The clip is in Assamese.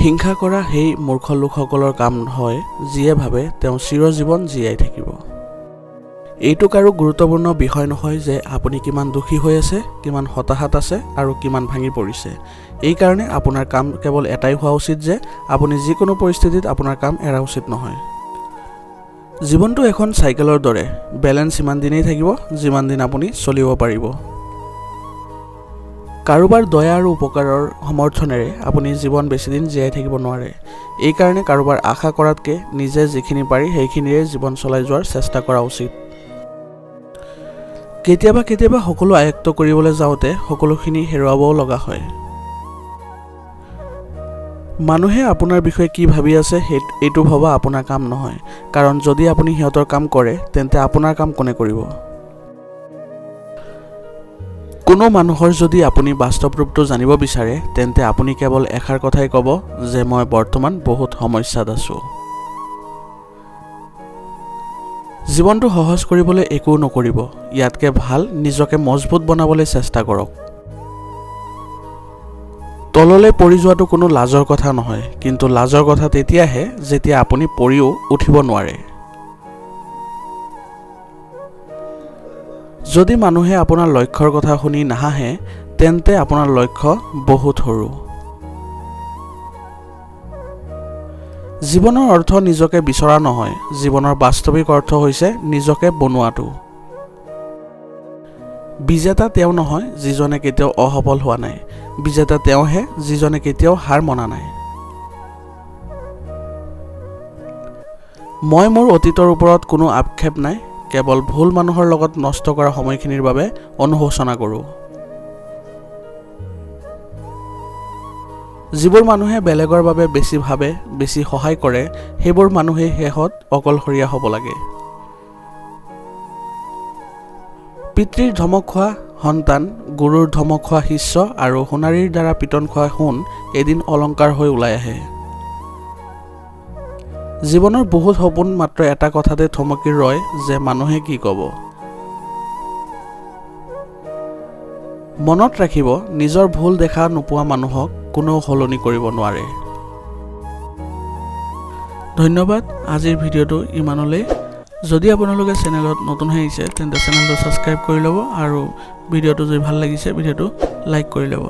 হিংসা কৰা সেই মূৰ্খ লোকসকলৰ কাম হয় যিয়ে ভাবে তেওঁ চিৰজীৱন জীয়াই থাকিব। এইটো কাৰো গুৰুত্বপূৰ্ণ বিষয় নহয় যে আপুনি কিমান দুখী হৈ আছে, কিমান হতাশাত আছে আৰু কিমান ভাঙি পৰিছে। এইকাৰণে আপোনাৰ কাম কেৱল এটাই হোৱা উচিত যে আপুনি যিকোনো পৰিস্থিতিত আপোনাৰ কাম এৰা উচিত নহয়। জীৱনটো এখন চাইকেলৰ দৰে, বেলেঞ্চ সিমান দিনেই থাকিব যিমান দিন আপুনি চলিব পাৰিব। কাৰোবাৰ দয়া আৰু উপকাৰৰ সমৰ্থনেৰে আপুনি জীৱন বেছিদিন জীয়াই থাকিব নোৱাৰে। এইকাৰণে কাৰোবাৰ আশা কৰাতকৈ নিজে যিখিনি পাৰি সেইখিনিৰে জীৱন চলাই যোৱাৰ চেষ্টা কৰা উচিত। কেতিয়াবা কেতিয়াবা সকলো আয়ত্ব কৰিবলৈ যাওঁতে সকলোখিনি হেৰুৱাবও লগা হয়। মানুহে আপোনাৰ বিষয়ে কি ভাবি আছে সেই এইটো ভবা আপোনাৰ কাম নহয়, কাৰণ যদি আপুনি সিহঁতৰ কাম কৰে তেন্তে আপোনাৰ কাম কোনে কৰিব? কোনো মানুহৰ যদি আপুনি বাস্তৱ ৰূপটো জানিব বিচাৰে তেন্তে আপুনি কেৱল এষাৰ কথাই ক'ব যে মই বৰ্তমান বহুত সমস্যাত আছোঁ। জীৱনটো সহজ কৰিবলৈ একো নকৰিব, ইয়াতকৈ ভাল নিজকে মজবুত বনাবলৈ চেষ্টা কৰক। তললৈ পৰি যোৱাটো কোনো লাজৰ কথা নহয়, কিন্তু লাজৰ কথা তেতিয়াহে যেতিয়া আপুনি পৰিও উঠিব নোৱাৰে। যদি মানুহে আপোনাৰ লক্ষ্যৰ কথা শুনি নাহাঁহে তেন্তে আপোনাৰ লক্ষ্য বহুত সৰু। জীৱনৰ অৰ্থ নিজকে বিচৰা নহয়, জীৱনৰ বাস্তৱিক অৰ্থ হৈছে নিজকে বনোৱাটো। বিজেতা তেওঁ নহয় যিজনে কেতিয়াও অসফল হোৱা নাই, বিজেতা তেওঁহে যিজনে কেতিয়াও হাৰ মনা নাই। মই মোৰ অতীতৰ ওপৰত কোনো আক্ষেপ নাই, কেৱল ভুল মানুহৰ লগত নষ্ট কৰা সময়খিনিৰ বাবে অনুশোচনা কৰোঁ। যিবোৰ মানুহে বেলেগৰ বাবে বেছি ভাবে, বেছি সহায় কৰে, সেইবোৰ মানুহেই শেষত অকলশৰীয়া হ'ব লাগে। পিতৃৰ ধমক খোৱা সন্তান, গুৰুৰ ধমক খোৱা শিষ্য আৰু সোণাৰীৰ দ্বাৰা পিটন খোৱা সোণ এদিন অলংকাৰ হৈ ওলাই আহে। জীৱনৰ বহুত সপোন মাত্ৰ এটা কথাতে থমকি ৰয় যে মানুহে কি ক'ব। মনত ৰাখিব, নিজৰ ভুল দেখা নোপোৱা মানুহক কোনেও সলনি কৰিব নোৱাৰে। ধন্যবাদ, আজিৰ ভিডিঅ'টো ইমানলৈ। যদি আপোনালোকে চেনেলত নতুন হৈ আহিছে তেন্তে চেনেলটো ছাবস্ক্ৰাইব কৰি ল'ব আৰু ভিডিঅ'টো যদি ভাল লাগিছে ভিডিঅ'টো লাইক কৰি ল'ব।